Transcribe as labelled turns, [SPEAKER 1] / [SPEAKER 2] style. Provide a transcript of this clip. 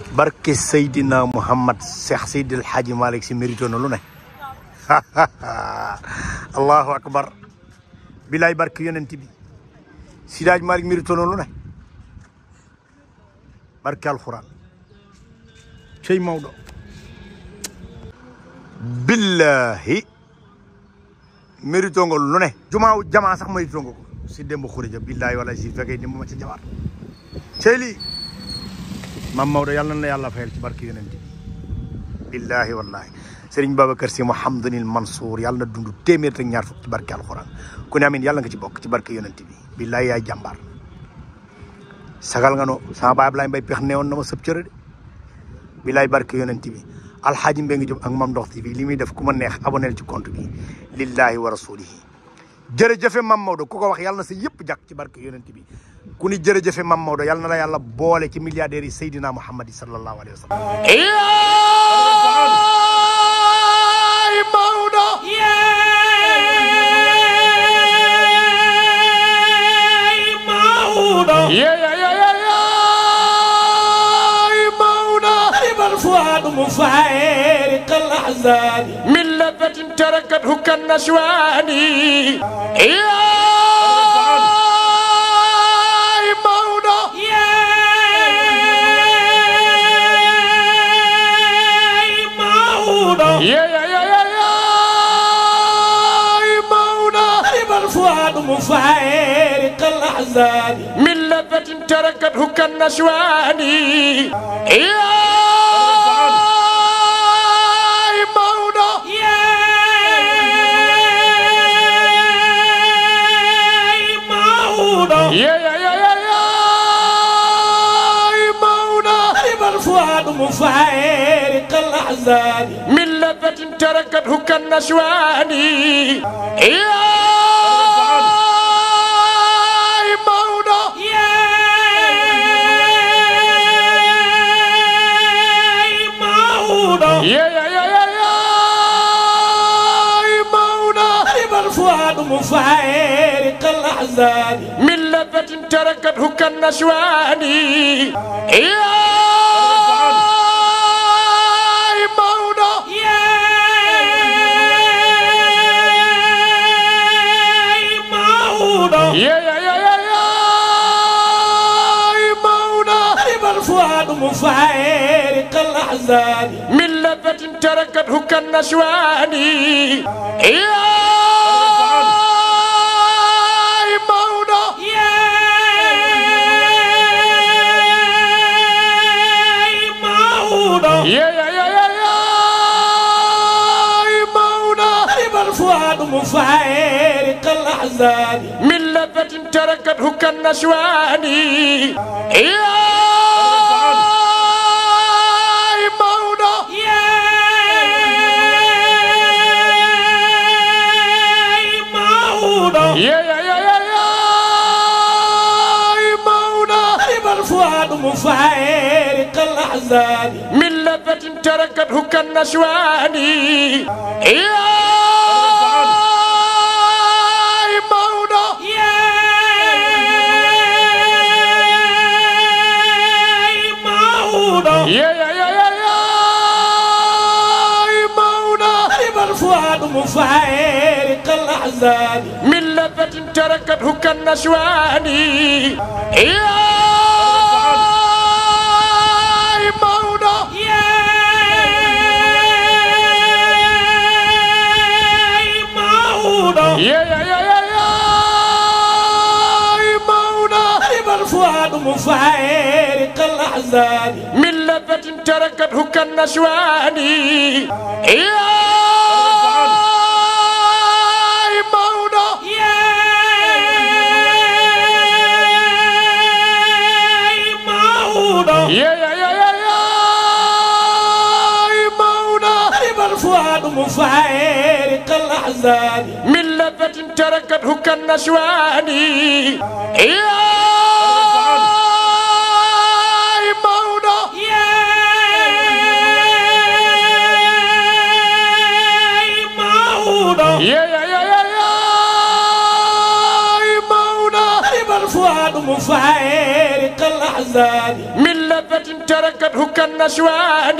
[SPEAKER 1] barke Seydina Muhammad Cheikh Seydil Hadji Malick Sy mérito na lu ne allahu akbar bilaay barke yonent bi Seydi Hadji Malick mérito na lu ne barke alxuraan cey Maodo billahi mérito nga lu ne jamaa sax mérito nga ko si démb xurija billahi wala si fekkee ni ma ci jawaat cey lii Mam Maodo yàlla na la yàlla fayal ci barke yonent bi billahi wallahi Serigne Babacar Sy Mouhamadoul Mansour yàlla na dund téeméer ak ñaar fukk ci barke alxuraan ku ne amin yàlla nga ci bokk ci barke yonent bi billahi yaay jàmbaar sagal nga no sama baay Ablaye Mbaye pex neewoon na ma sëb cëre de billahi barke yonent bi alxaaji Mbengue Diop ak Mame Ndokh TV li muy def ku ma neex abonné ci compte bi lillahi wa rasulihi jërëjëfe Mame Maodo ku ko wax yàlla na sa yëpp jàkk ci barke yonent bi ku ni jërëjëfe Mame Maodo yàlla na la yàlla boole ci milliardaires yi Seydina Muhammad sallallahu alayhi wa sallam yaay Maodo yaay Maodo yaay Maodo ribar fuad mufariq al-ahzan min labatin tarakathu kan-nashwani مفارق الأحزان من لذة تركته كالنشوان يا مولى يا مولى يا مولى الفؤاد مفارق الأحزان من لذة تركته كالنشوان يا مفارق الأحزان من لذة تركته كالنشوان يا مولى يا مولى يا مولى الفؤاد مفارق الأحزان من لذة تركته كالنشوان يا مفارق الأحزان من لذة تركته كالنشوان يا مولى يا مولى يا مولى الفؤاد مفارق الأحزان من لذة تركته كالنشوان يا مفارق الأحزان من لذة تركته كالنشوان يا مولى يا مولى يا مولى الفؤاد مفارق الأحزان من لذة تركته كالنشوان يا مفارق الأحزان من لذة تركته كالنشوان يا مولى يا مولى يا مولى الفؤاد مفارق الأحزان من لذة
[SPEAKER 2] تركته كالنسوان